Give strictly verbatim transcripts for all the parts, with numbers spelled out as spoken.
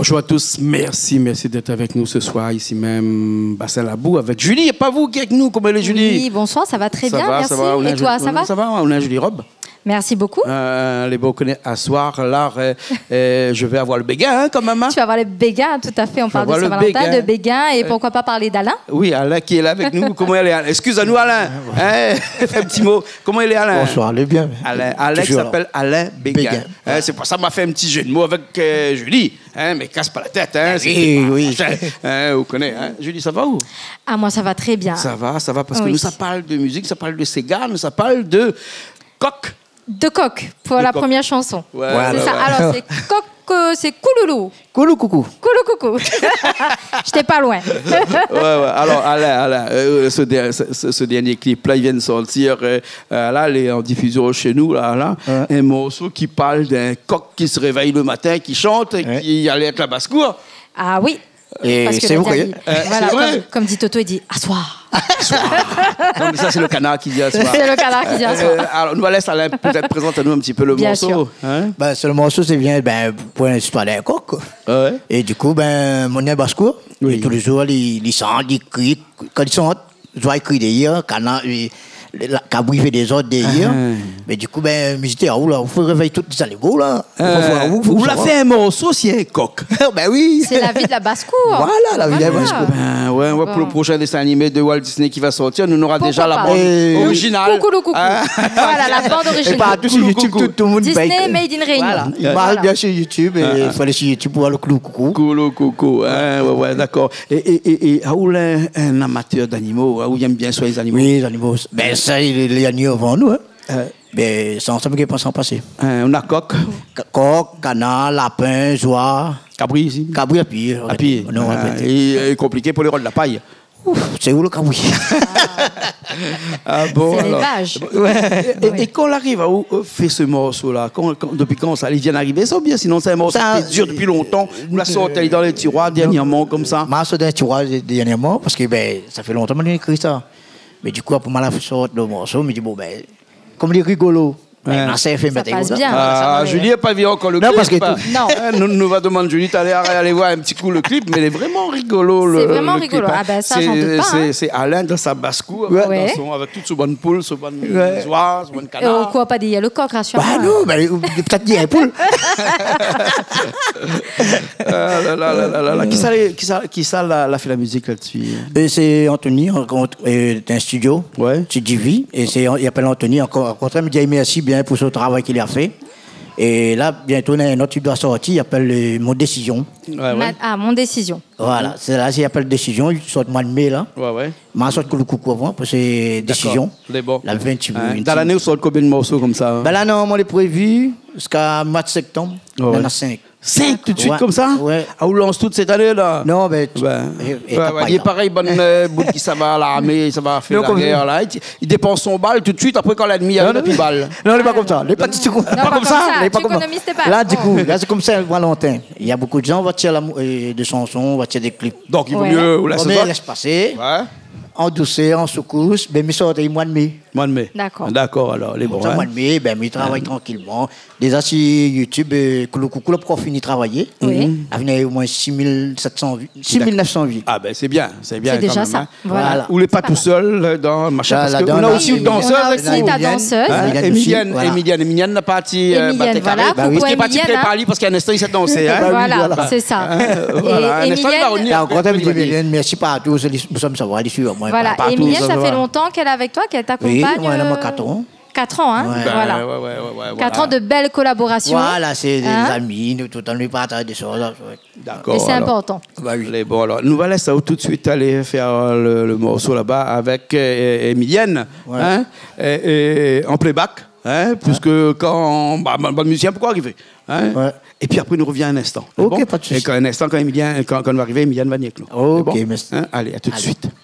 Bonjour à tous, merci, merci d'être avec nous ce soir ici même, Bassin Labou, avec Julie Epavou qui est avec nous. Comment allez, Julie ? Oui, bonsoir, ça va très bien, merci. Et toi, ça va ? Ça va, on a une jolie robe. Merci beaucoup. Euh, les beaux connaissent à soir, là, euh, euh, je vais avoir le béguin, hein, quand même, hein. Tu vas avoir le béguin, tout à fait. On parle de Saint-Valentin, de béguin, et pourquoi pas parler d'Alain ? Oui, Alain qui est là avec nous. Comment il est, Alain ? Excuse-nous, Alain. Hein, fais un petit mot. Comment il est, Alain ? Bonsoir, il est bien. Alain, Alain qui s'appelle Alain Béguin. Toujours là. Béguin. Hein, c'est pour ça que m'a fait un petit jeu de mots avec, euh, Julie. Hein, mais casse pas la tête, hein, oui, oui. Hein, ou koné, hein. Julie, ça va ou ? Ah, moi, ça va très bien. Ça va, ça va, parce que nous, ça parle de musique, ça parle de séga, nous, ça parle de coq. De coq, pour la première chanson. De coq. Ouais, ouais. C'est ça. Alors, c'est coq, euh, c'est kouloulou. Kouloukoukou. Kouloukoukou. J'étais pas loin. Ouais, ouais. Alors, Alain, Alain, euh, ce der-, ce, ce, ce dernier clip-là, il vient de sortir, euh, euh, là, il est en diffusion chez nous, là, là. Ouais. Un morceau qui parle d'un coq qui se réveille le matin, qui chante, et qui allait être la basse-cour. Ah oui. Et parce que c'est vrai. Voilà, c'est vrai. Comme, comme dit Toto, il dit, « Assoir. » Assoir. Non, mais ça, c'est le canard qui dit assoir. C'est le canard qui dit assoir. Euh, alors, nou va lès Alain peut-être présenter à nous un petit peu le morceau, hein ? Bien sûr. Ben, ce morceau, c'est bien, ben, pour une histoire d'un coq. Ah ouais. Et du coup, ben, mon basse-cour, oui, et tous les jours, il, il chante, il crie, quand il chante, zoi i kri dèrièr, kana, euh, la, kabri i fé dézord dèrièr. Ah. Mé dikou, ben, mi di, ah, ou la, ou fo révèy tout lé zanimo la. Ou fo, ou fo, ou la fé in morso si in kok. Ben oui. C'est la vie de la basse-cour. Voilà, la vie de la basse-cour. Ben ouais, ouais, pour le prochain dessin animé de Walt Disney qui va sortir, nou nora déza la bande originale. Pourquoi pas ? Koukou, koukou. Hein ? Voilà, la bande originale. Et partout sur YouTube, tout, tout le monde paye. Disney Made in Réunion. Voilà. Image bien sur YouTube, et il faut aller sur YouTube pour voir le Kouloukoukou. Kouloukoukou, hein, ouais, ouais, d'accord. Et, et, et, et, ah, ou lé in, in amatèr d'animo, ah, ou i èm bien soign lé zanimo. Oui, lé zanimo. Ben, sa, lé, lé zanimo avan nou, hein. Euh. Ben, sé ansanm ke i pans an pasé. Euh, nou na kok. K-, kok, kanar, lapin, zoi. Kabri osi. Kabri, api. Api. Non, ah, é, é konpliké pou lé rod la pay. Ouf, sé ou le kabri ? Ah bon, alors. C'est l'élevage. Ouais. Et, et, et kan ou ariv, ou, ou fé se morso-la, kan, kan, dopi kan sa, li vien arivé sa, oubien sinon sé in morso ki té dir dopi lontan, ou la sort ali dan le tiroir dernièrman, konmsa ? Ma sort dan le tiroir dernièrman, parske, ben, sa fé lontan ma la ékri sa. Mé dikou, apré ma la sort le morso, mi di, bon, ben, kom li rigolo, ben, ma sa fé mèt sa konmsa. Ah, Julie la pa vi ankor le clip. Non, parske tout... Non. Hein, nou, nou va domann Julie talèr alé voir in ti kou le clip, mé lé vréman rigolo, le, le clip, hein. C'est vraiment rigolo. Ah ben, ça, j'en doute pas, hein. Sé, sé, sé Alain dan sa bas-kour, hein, dan son, avèk tout son bann poul, son bann zoi, son bann kanar. É ou kour pa dèrièr le kok, rasir amoin. Bah non, ben, pétèt dèrièr in poul. Ah la la la la la la. Kisa, kisa, kisa la, la fé la mizik la-dsi ? É sé Anthony, an, an, euh, dan in studio, ouais, Studio V, é sé, i apèl Anthony, ankor, ankor in foi, mi di ali mèrsi bien pou son travay ke li la fé. É la, bientôt, na in ot ki doi sorti, i apèl, euh, Mon Décision. Ouais, ouais. Ma-, ah, Mon Décision. Voilà, sé la, i apèl Décision, i sort moi de mé, la. Ouais, ouais. Ma sort Kouloukoukou avan, apré sé Décision. D'accord, lé bon. La vingt-huit, hein, vingt-huit. Dan lané, ou sort konbien de morso konmsa ? Ben la, normalman, lé prévi ziska moi de septanm. Ah ouais. Nana sink. Sink tout de suite konmsa ? Ouais. Ah, ou lans tout sèt ané la ? Non, ben, tu, ouais, étap par étap. Li lé parèy bann, euh, boug ki sava a larmé, sava fé la guèr la. Non, konmsa. Li, li dépans son bal tout de suite, apré kan lènmi i ariv, li na pi bal. Non, non, lé pa konmsa. Lé pa ditou konmsa. Non, pa konmsa. Lé pa konmsa. Tu économises tes balles. La, dikou, la, sé konmsa, Valentin. Na bonpé de zan va tir la, euh, de shanson, va tir dé clip. Donk i vo mié ou lès sa. Vo mié lès pasé. Ouais. An dousèr, an soukous, ben, mi sort ali moi de mé. Moi de mé. D'accord. D'accord, alor, lé bon, hein. Moi de mé, ben, mi travay trankilman. Déza si YouTube, euh, Kouloukoukou la pankor fini travay. Oui. La fini omoin six mille sept cents vues, six mille neuf cents vues. Ah ben, sé bien, sé bien kan mèm, hein. C'est déjà ça. Voilà. Ou lé pa tousèl, euh, dan machin, parske nou na osi in dansèz avèk nou. Oui, on a aussi ta danseuse. Hein, Émilienne osi, voilà. Émilienne, Émilienne, Émilienne la parti, euh, Émilienne, voilà. Coucou Émilienne. Parske li lé parti préparé li, parske Anastasie i sa dansé, hein. Bah oui, voilà. Voilà, c'est ça. Hein, voilà. Et Anastasie Émilienne, la revni. Ankor in foi, mi di Émilienne mèrsi partou, sé li, nou sava, li suiv amoin. Voilà. Partou, Émilienne, ça fait longtemps qu'elle est avec toi, qu'elle t'accompagne, euh, quatre ans. Oui, ouais, moin, quatre ans. Quatre ans, hein, voilà. Ben, ouais, ouais, ouais, ouais, voilà. Quatre ans de belles collaborations. Voilà, sé dé zami, nou, tout le tan nou partaz dé shoz, ouais. D'accord, alor. Et c'est important. Bah oui. Lé bon, alor. Nou va lès aou tout de suite alé fé, euh, le, le morso laba avèk, euh, Émilienne, hein, é, é an playback, hein, puiske kan, bah, bann, bann mizisien, poukoi arivé, hein ? Ouais. Épi apré, nou revien in instan. Lé bon ? OK, pa de sousi. É kan in instan, kan Émilienne, kan, kan nou va arivé, Émilienne va ni èk nou. Lé bon ? OK, mèrsi. Hein ? Alé, à tout de suite. Alé.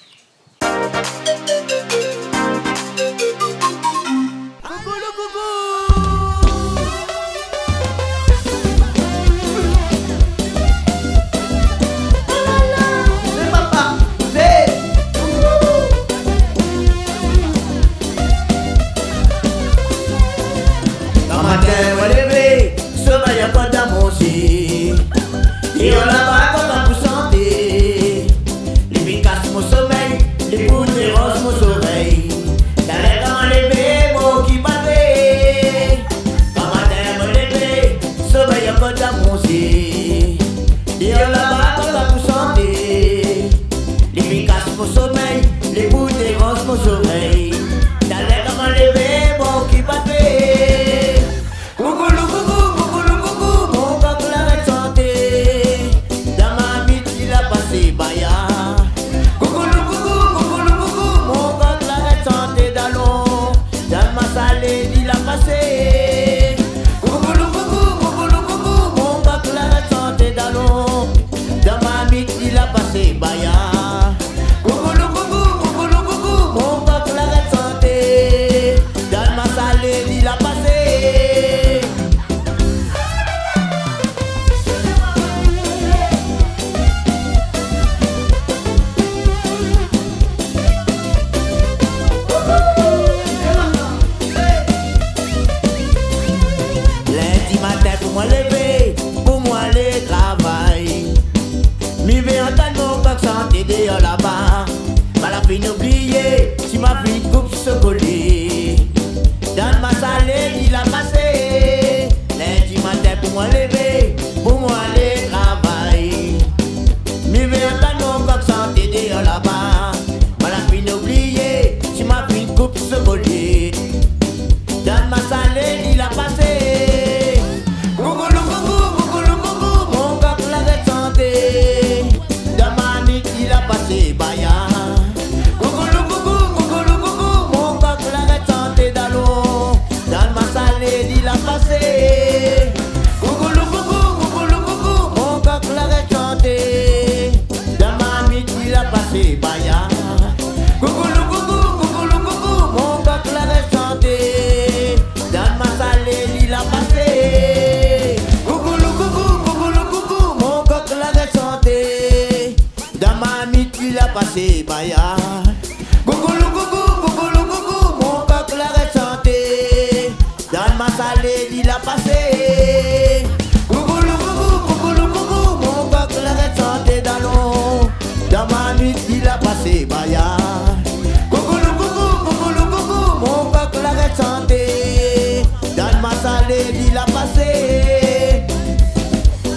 Gran matin, moin lévé, solèy la pa dan mon zié. Déor la Kanta mon zié, déor laba, kanta pou santé. Li fine kas mon somèy, li pou déranz mon somèy. Talèr kan ma lévé, mon ki pa fé. Koukoulou koukou, koukoulou koukou, mon kok la rèd santé. Dan marmit li la pasé baya. Koukoulou koukou, koukoulou koukou, mon kok la rèd santé dalon. Dan masalé li la pasé. Koukoulou koukou, koukoulou koukou, mon kok la rèd santé dalon. Dan marmit li la pasé baya. Koukoulou koukou, koukoulou koukou, mon kok la rèd santé. Dan masalé li la pasé. Lindi matin pou moin lévé, pou moin alé travay. Mi vé antann mon kok santé déor laba. Ma la fine oublié si ma fine koup sokolé. Dan masalé li la pasé. Lindi matin pou moin lévé, pou moin alé travay. Mi vé antann mon kok santé déor laba. Ma la fine oublié si ma fine koup sokolé. Dan masalé li la pasé. Koukoulou koukou, koukoulou koukou, mon kok la rèd santé. Dan marmit li la pasé baya. Koukoulou koukou, koukoulou koukou, mon kok la rèd santé dalon. Dan masalé li la pasé. Koukoulou koukou, koukoulou koukou, mon kok la rèd santé. Dan marmit li la pasé baya. Koukoulou koukou, koukoulou koukou, mon kok la rèd santé. Dan masalé li la pasé. Koukoulou koukou, koukoulou koukou, mon kok la rèd santé. Dan marmit li la pasé baya. Koukoulou koukou, koukoulou koukou, mon kok la rèd santé. Dan masalé li la pasé. Koukoulou koukou, koukoulou koukou, mon kok la rèd santé dalon. Dan marmit li la pasé baya. Koukoulou koukou, koukoulou koukou, mon kok la rèd santé. Dan masalé li la pasé.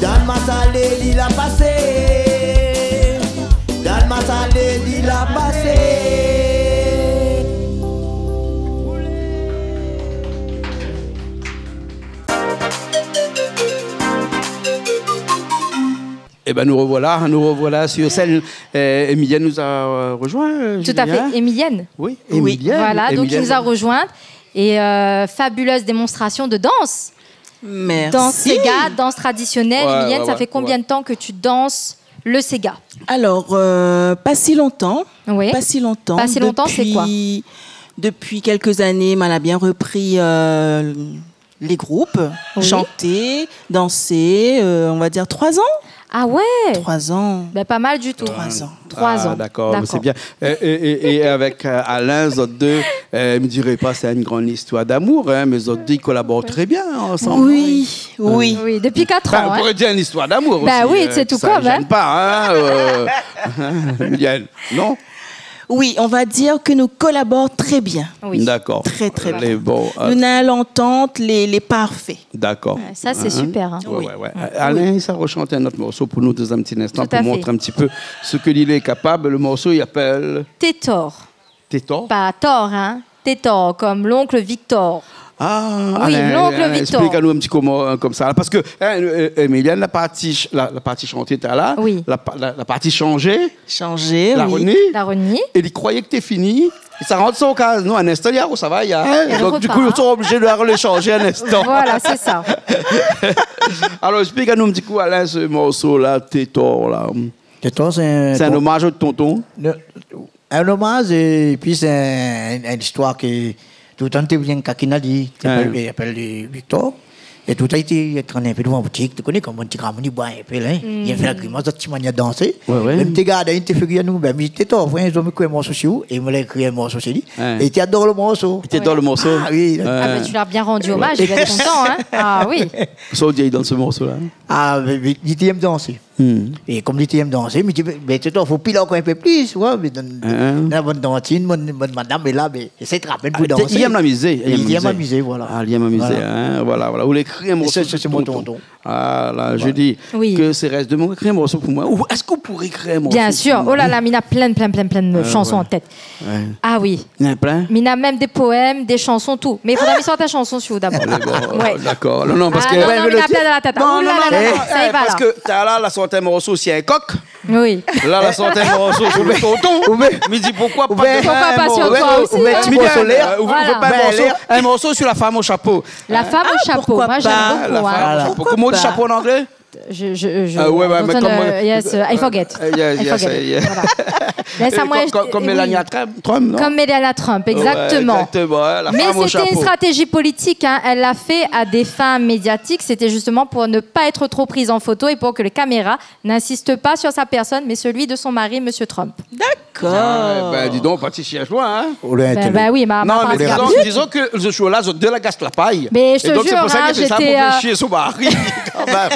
Dan masalé li la pasé. Dan masalé li la pasé. Eh ben, nous revoilà, nous revoilà sur scène. Euh, Émilienne nous a, euh, rejoint, euh, Tout à fait, Julien. Émilienne. Oui, Oui. Émilienne. Voilà, donc il Émilienne. nous a rejoint. Et, euh, fabuleuse démonstration de danse. Merci. Danse séga, danse traditionnelle. Ouais, Émilienne, ouais, ça ouais, fait combien ouais. de temps que tu danses le séga ? Alors, euh, pas si longtemps. Oui. Pas si longtemps. Pas si longtemps, c'est quoi ? Depuis, depuis quelques années, ma la bien repris, euh, les groupes, Oui. chanter, danser, euh, on va dire trois ans. Ah ouais ? Trois ans. Ben, pas mal du tout. Trois ans. Trois Ah, ans. d'accord, mais D'accord. c'est bien. Et, et, et, et avec, euh, Alain, zot deux, euh, mi diré pa sé une grande histoire d'amour, hein, mé zot deux i kolabor très bien ensemble. Oui, oui. Oui, depuis quatre Enfin, ans, on hein. pourrait dire une histoire d'amour Ben aussi, oui, euh, c'est tout ça comme, gêne hein. pas, hein, euh, Émilienne, non ? Oui, on va dire que nous collaborons très bien. Oui. D'accord. Très, très bien. Les bons, euh, Nous avons l'entente, les, les parfaits. D'accord. Ouais, ça, c'est Hein ? super, hein. Ouais, Oui. ouais, ouais. Oui. Alain, sa rechante un autre morceau pour nous dans un petit instant, Tout à pour fait. montrer un petit peu ce que il est capable. Le morceau, il appelle Tétor. Tétor ? Pas tort, hein. Tétor, comme l'oncle Victor. Ah, Oui, Alain, l'oncle Alain, Victor. explique à nous un petit comment, euh, comme ça. Parce que, hein, euh, Émilienne, la partie ch-, la, la partie chantée, t'as là, Oui. la pa-, la, la partie changée, Changée, la oui. reni, La reni. é li kroiyé ke té fini. É sa rant son kaz. Non, un instant, li a, oh, sa va, li a, hein. Elle Donc, du coup, repart. ils sont obligés de le changer un instant. Voilà, c'est ça. Alors, explique à nous un petit coup, Alain, ce morceau-là, Tétor, là. Tétor, c'est un C'est un ton- hommage au tonton. Le, un hommage, et puis c'est un, une histoire que tout le temps, té vien kakina li, té Ouais. apèl, té apèl Victor. É tout le tan, li té, li té trène in pé dovan boutik, ou koné koman ti gramoun i boi in pé la, hein. Mm. Li fé la grimans, ti manièr dansé. Ouais, ouais. Mèm té gard, li té fé rir anou, ben, mi di, Tétor, vien, mi koué in morso si ou, é moin la ékri in morso si li. Ouais. É li té ador le morso. Li té ador le morso. Ah oui. Ah, Ouais. ben, tu lui as bien rendu hommage, il va être content, hein. Ah oui. Sa ou di dan se morso-la, hein. Ah, mé, mé, li té èm dansé. Hmm. É kom li té yèm dansé, mi di, mé, mé, Toto, fo pil ankor in pé plis, ouais, mé dan, dan la bann tantine, bann, bann madam lé la, mé, éséy trap in pé pou dansé. Ah, li yèm amizé, li yèm amizé. Li yèm amizé, voilà. Ah, li yèm amizé, hein, voilà, voilà. Ou lé ékri in morso pou tonton. Ah, la, je dis que c'est reste de mon, ékri in morso pou moin. Ou èske ou pouré ékri in morso pou moin ? Bien sûr. Oh là là, mi na plin, plin, plin, plin de chansons en tête. Ah oui. Néna plin ? Mi na mèm dé poèm, dé shanson, tout. Mé fodra mi sort in shanson si ou dabor. Alé, bon, dakor. Non, non, parske... Ah non, non, mi na plin dan la tèt. Non, non, non, non, sa i va la. Parske talèr la sort in morso si in kok. Oui. La, la sort in morso si le tonton. Mi di, poukoi pa, poukoi pa si toi osi, hein ? Ou fé pa in morso, in morso si la fam o shapo. La femme au chapeau, moi j'aime beaucoup, hein. Koman i di chapo an anglé ? Je, je, je, ah ouais, ouais, mé kom, euh, yes, euh, I forget. Euh, yes, I forget. Voilà. Lès amoin, kom, kom Melania Trump, Trump, non ? Comme Melania Trump, exactement. Ouais, exactement, hein, la femme au chapeau. Mais c'était une stratégie politique, hein. Elle l'a fait à des fins médiatiques. C'était justement pour ne pas être trop prise en photo et pour que les caméras n'insistent pas sur sa personne, mais celui de son mari, monsieur Trump. Dakor. Ah, ben, dis donc, parti shèrsh loin, hein ? Ou la intèl. Ben oui, mé... Non, mé disons, disons que le jour-là, zot dé la gas la pay. Mé je te jure, hein, j'étais, euh... Et donc, c'est pour ça qu'elle fait ça, pour faire chier son mari.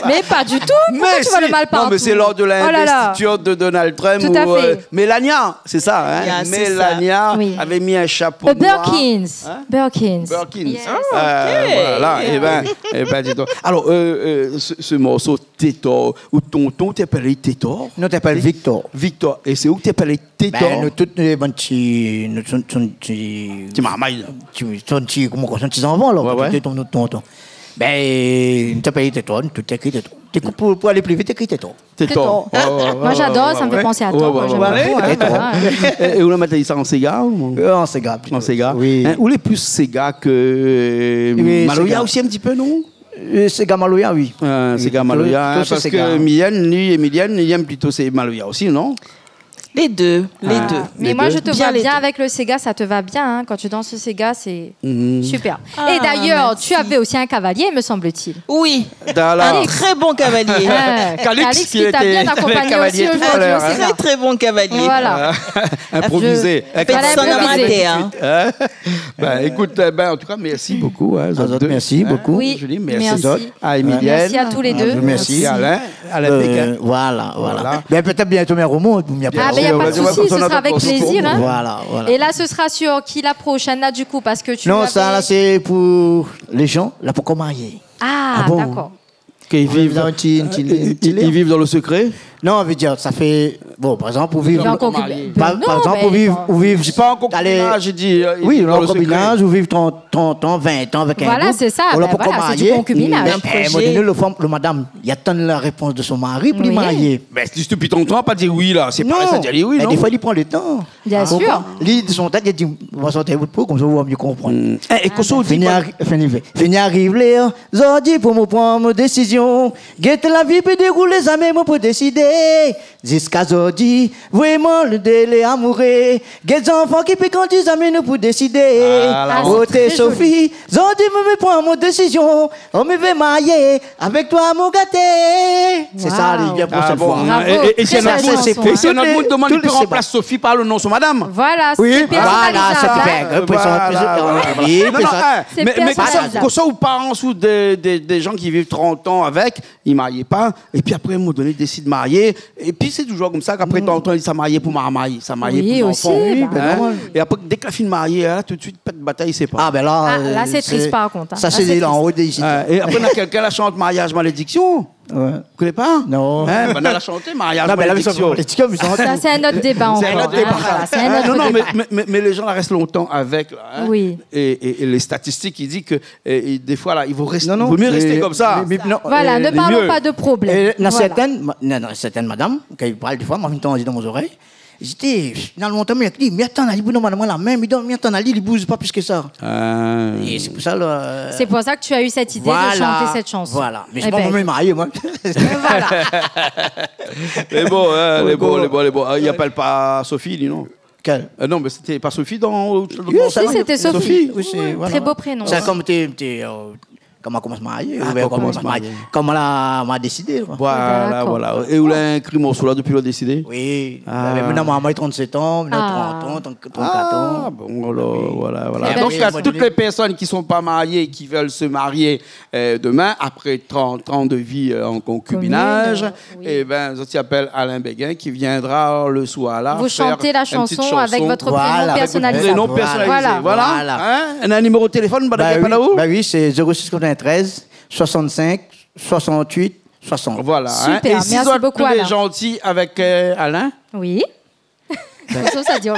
Mé pa ditou. Pourquoi tu vois le mal partout ? Non, mais c'est lors de l'investiture de Donald Trump où, euh, Melania, c'est ça, hein ? Tout à fait. Yeah, c'est ça. Melania avait mis un chapeau noir. Oui. Birkins. Hein ? Birkins. Birkins. Yes. Ah, ok. Euh, voilà. Eh ben, eh ben, dis donc. Alors, euh, euh, ce, ce morceau Tétor, ou tonton, té apèl Tétor ? Non, té apèl Victor. Victor. É sé ou té apèl Tétor ? Ben, nou tout, nou, bann ti, nou, son, son ti... Ti marmay, la. Ti, son ti, koman, son ti zanfan, la, kan té tonton, tonton. Ben, nou té apèl Tétor, nou tout té kri Tétor. Té kou-, pou, pou alé pli vit, té kri Tétor. Tétor. Tétor. Ouais, ouais, ouais. Moi, j'adore, ça me fait penser à toi. Ouais, ouais, ouais. Moi, j'aime beaucoup, hein. Tétor. Ah, ouais. É, é ou la mèt sa an séga ou ? Euh, an séga, plito. An séga. Oui. Hein, ou lé pli séga ke, euh, maloya osi in ti pé, non ? Euh, séga maloya, oui. Euh, séga maloya, plito, plito séga. Hein, parske Mylène, li, Mylène, li yèm plito sé maloya osi, non ? Les deux, les deux. Ah. Mais moi, je te vois bien avec le séga, ça te va bien, hein. Quand tu danses le séga, c'est super. Et d'ailleurs, tu avais aussi un cavalier, me semble-t-il. Oui, un très bon cavalier. Ah, Calix qui t'a bien accompagné aussi aujourd'hui au séga. Très, très bon cavalier. Voilà. Improvisé. Fallait improviser. Avec son amateur, hein. Ben, écoute, euh, ben, en tout cas, merci beaucoup, hein, zot dé, hein. Merci beaucoup. Oui, Julie, merci. Merci. À Emilienne. Merci à tous les deux. Merci. Merci à Alain. Alain Pékin. Euh, voilà, voilà. Voilà. Ben, peut-être bientôt, mé Romo, bien sûr. Ah, ben, y a pas de souci, ce sera avec plaisir, hein. Voilà, voilà. Et là, ce sera sur qui la prochaine, là, du coup, parce que tu avais... Non, sa la, sé pou lé jan la pankor marié. Ah, d'accord. Ke i viv dan in ti, in ti, in ti lèr. I viv dan le sekré ? Non, vé dir, sa fé, bon, par égzanp, ou viv... Pankor marié. Ben non, par égzanp, ou viv, ou viv, alé, pankor marié, mi di, euh, oui, pankor marié, ou viv trant, trant an, vin an avèk in group. Voilà, c'est ça, ben voilà, c'est du concubinage. Ou la pankor marié. Mé, euh, à un moment donné, le fanm, le madam, i atann la répons de son mari pou li marié. Oui. Ben, si dopi lontan, pa di oui, la, sé parèy, sa di alé oui, non ? Non, mé défoi, li pran le tan. Bien sûr. Konpran ? Li, de son tèt, li di, on va sortir votre peau, comme ça, on va mieux comprendre. Mm. Eh, é kosa ou di... Fini pa ari-, fini, fini ariv lèr, zordi pou moin pran mon désizion. Gèt la vi pé déroulé, zamé moin pou désidé. Ziska zordi, vréman, le délé amouré. Gèt zanfan ki pé grandi, zamé nou pou désidé. Ah, la... Oh, té Sophie, zordi, moin pran mon désizion. Oh, mi vé marié avèk toi, mon gaté. Sé sa, li vien pou sèt foi. Waouh. Ah bon, hein. Bravo. Très belle chanson, hein. É, é si in ot moun, é si in ot moun i demann, li pé ranplas Sophie par le non son madam. Voilà, sé pèrsonalizé. Voilà, sé pèrson-, voilà, voilà. Oui, non, non, hein, mé, mé kosa, kosa ou pans, ou, dé, dé, dé jan ki viv trant an avèk, i marié pa, épi apré, à un moment donné, i désid marié, épi sé toujour konmsa, k'apré trant an, i sa marié pou marmay, sa marié pou zanfan. Oui, osi, ben, normal. É apré, dèk la fine marié, la, tout de suite, pèt batay, sé pa. Ah, ben la, euh, la, sé tris, par kont, hein. Sa, sé lé lanro dé... Ouais, é apré, na kèlkin la shant Mariage Malédiction. Ouais. Ou koné pa ? Non. Hein, ben, la shanté Mariage Malédiction. Non, mé la, mé sa, Malédiction, mé sa, sa, sé in ot déba ankor, hein. Sé in ot déba, sa. Voilà, sé in ot déba. Non, non, mé, mé, mé, mé lé jan la rès lontan avèk, la, hein. Oui. É, é, é lé statistik i di ke, é, é défoi, la, i vo rès-, vo mié rès konmsa. Non, non, mé, mé, non, euh, voilà, ne parlons pas de problème. Voilà. É na sèrtin ma-, non, non, sèrtin madam, kan i parl défoi, moin, mi antann dan mon zorèy, zot té, finalman, tann mié, mi atann ali pou donn madam la min, mi donn, mi atann ali, li bouz pa plis ke sa. Ah. É sé pou sa, la, euh... C'est pour ça que tu as eu cette idée de chanter cette chanson. Voilà, voilà. Eh ben, écoute. Mé sé pa moin, mi marié, moin. Voilà. Lé bon, hein, lé bon, lé bon, lé bon. Ah, i apèl pa Sophie, li, non ? Kèl ? Euh, non, mé sété pa Sophie dan, dan... Oui, si, sété Sophie. Sophie, oui, sé, voilà. Très beau prénom. Sa konm té, té, euh, kan ma komans marié, oubien kan ma komans marié, kan ma la, ma désidé, koi. Voilà, voilà. D'accord. É ou la ékri morso la dopi ou la désidé ? Oui. Ah. Mé non, ma, ma trant-sèt an, mé non, trant an, trant, trant-kat an. Ah, bon, alors, voilà, voilà. Très bien. Donc, à toutes les personnes qui sont pas mariées et qui veulent se marier, euh, demain, après trente ans de vie, euh, en concubinage, eh ben, zot i apèl Alain Béguin qui viendra le soir là, vous chantez la chanson avec votre prénom personnalisé. Voilà, avec votre prénom personnalisé. Voilà. Voilà. Hein ? Néna in niméro téléfone, bah oui, c'est zéro six quatre-vingt-treize soixante-cinq soixante-huit soixante. Voilà, hein. Super, merci beaucoup, Alain. Et si zot lé gentil avec, euh, Alain ? Oui. Sa, sa, sa di, oh.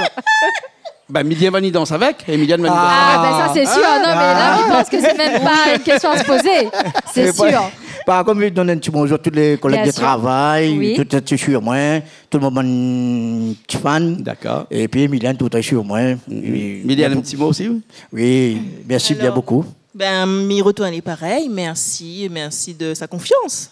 Bah, Emilienne va ni dans avec. Emilienne va ni dans avec. Ah, ben ça, c'est sûr. Non, mais là, je pense que c'est même pas une question à se poser. C'est sûr. Par contre, mi donn in ti bonjour à tous les collègues de travail, tout lé sur moi, tout le monde, ti fan. D'accord. Et puis Emilienne, tout lé sur moi. Emilienne, un petit mot aussi, oui. Oui, merci bien beaucoup. Alors, ben, mi retourn parèy. Merci, merci de sa confiance.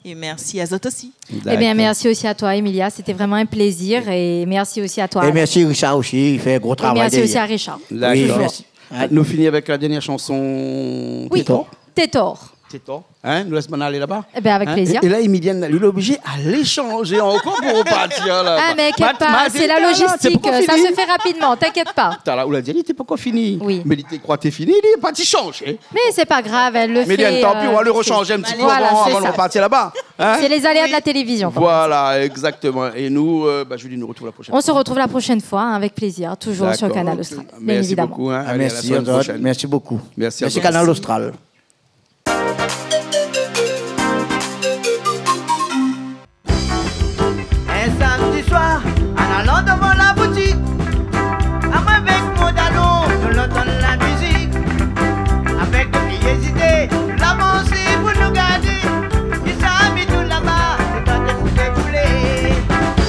Et merci à zot aussi. D'accord. Eh bien, merci aussi à toi, Emilia. C'était vraiment un plaisir. Et merci aussi à toi, Alain. Et merci Richard aussi, il fait un gros travail derrière. Et merci aussi à Richard. D'accord. Oui, merci. Nou fini avec la dernière chanson. Oui. Tétor. Tétor. Tétor. Hein, nou lès banna alé laba. Eh ben, avec plaisir. Hein ? Et, et là, Emilienne, li lé oblizé alé shanzé ankor pou repartir laba. Ah, mais inquiète pas, c'est la logistique, ça se fait rapidement, t'inquiète pas. Talèr ou la di li té pankor fini. Oui. Mé li té kroi té fini, li la parti shanzé. Mais c'est pas grave, elle le fait, euh, tant pis, on va le rechanger un petit peu avant, avant de repartir là-bas, hein ? C'est les aléas de la télévision, comme on dit. Voilà, exactement. Et nous, euh, bah, je vous dis, nous retrouvons la prochaine fois. On se retrouve la prochaine fois, hein, avec plaisir, toujours sur Canal Austral, bien évidemment. D'accord, ok. Merci beaucoup, hein. Allez, à la semaine prochaine. Ah, merci, merci à toi. Merci, Canal Austral. In samdi soir, an alan dovan la boutik, amwin avèk mon dalon, nou antann la mizik. Avèk de vié zidé, nou la avansé pou nou gardé kisa i tourn laba, nou tann de fé koulé.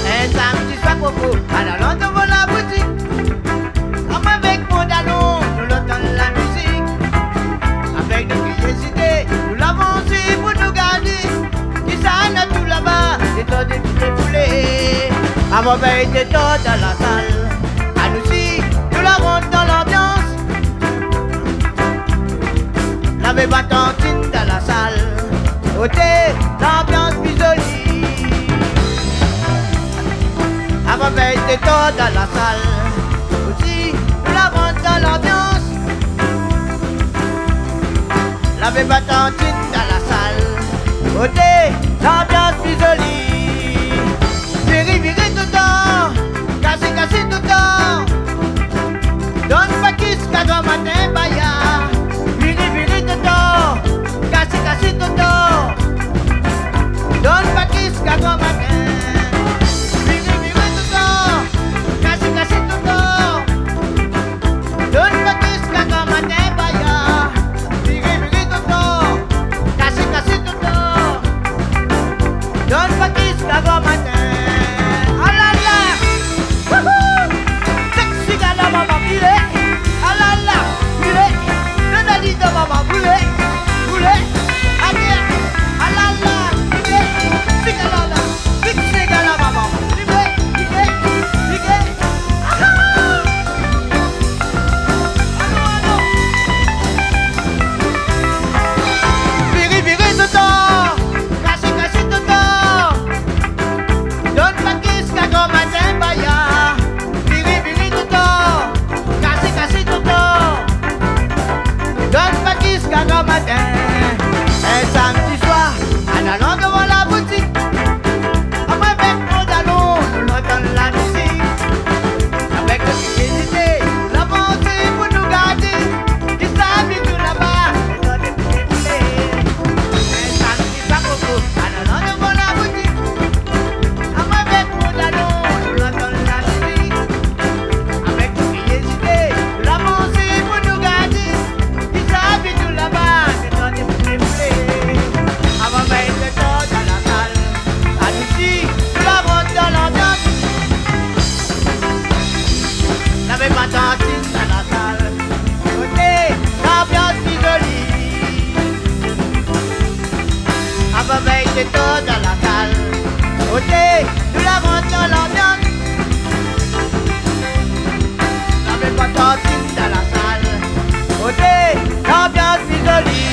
In samdi soir, koko, an alan dovan la boutik, amwin avèk mon dalon, nou antann la mizik. Avèk de vié zidé, nou la avansé pou nou gardé kisa néna tourn laba, lé tan de fé koulé. Avan vèy té tor dan la sal, anou osi, nou la rant dan lanbians. Lavé bann tantine dan la sal, oté, lanbians pli zoli. Avan vèy té tor dan la sal, osi, nou la rant dan lanbians. Lavé bann tantine dan la sal, oté, lanbians pli zoli. Viré, viré toultan, kasé, kasé toultan. Donn pa kiss ziska gran matin, baya. Viré, viré toultan, kasé, kasé toultan. Donn pa kiss ziska gran matin. Viré, viré toultan, kasé, kasé toultan. Donn pa kiss ziska gran matin, baya. Viré, viré toultan, kasé, kasé toultan. Donn pa kiss ziska gran matin. Alala. Wouhou. Sexy gala, maman, viré. Alala. Viré. Donn ali dan maman, viré. Viré. Alé. Alala. Viré. Sexy gala. Sexy gala, maman. Viré. Viré. Viré. Viré, viré toultan, kasé, kasé toultan. Donn pa kiss ziska gran matin, baya. Viré, viré toultan, kasé, kasé toultan. Donn pa kiss ziska gran matin. In samdi soir, an alan dovan la boutik, amwin avèk mon dalon, nou antann la mizik. Avèk de vié zidé, nou la avansé pou nou gardé kisa i tourn laba, lé tan de fé koulé. In samdi soir, koko, an alan dovan la boutik, amwin avèk mon dalon, nou antann la mizik. Avèk de vié zidé, nou la avansé pou nou gardé kisa i tourn laba, lé tan de fé koulé. Avan vèy té tor dan la sal, anou osi, nou la rant dan lanbians. Lavé bann tantine dan la sal, oté, lanbians pli zoli. Avan vèy té tor dan la sal, oté, nou la rant dan lanbians. Lavé bann tantine dan la sal, oté, lanbians pli zoli.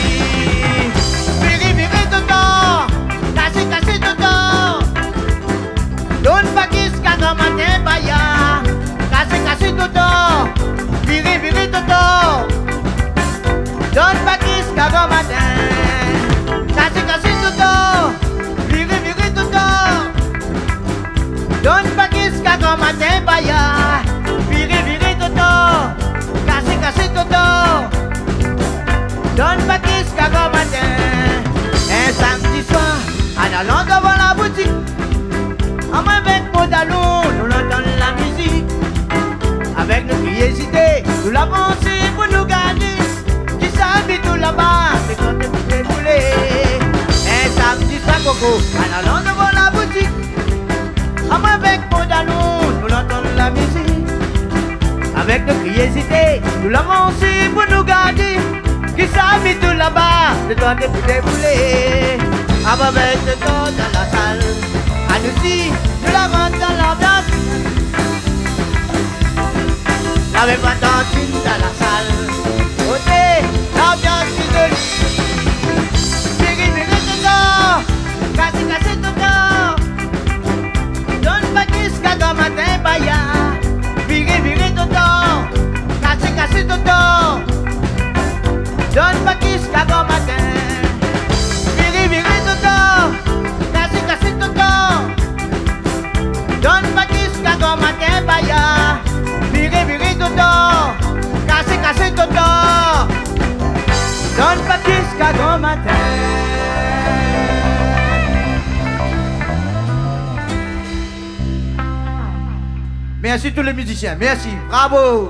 An alan dovan la boutik, amwin avèk mon dalon, nou la antann la mizik. Avèk nout kriézité, nou la avansé pou nou gardé kisa mi tou laba, lo tan té pou déboulé. Avan vèt tan dan la sal, anou osi, nou la rant dan lanbians. Lavé pa tantine dan la sal. Oté, lanbians lé zoli. Viri, viri touttan. Kasé, kasé touttan. Donn pa ziska gran matin, baya. Viri, viri touttan. Kasé, kasé touttan. Donn pa ziska gran matin. Viri, viri touttan. Kasé, kasé touttan. Donn pa ziska gran matin, baya. Viri, viri touttan. Kasé, kasé touttan. Donn pa ziska gran matin. Mèrsi tout lé mizisien. Mèrsi. Bravo.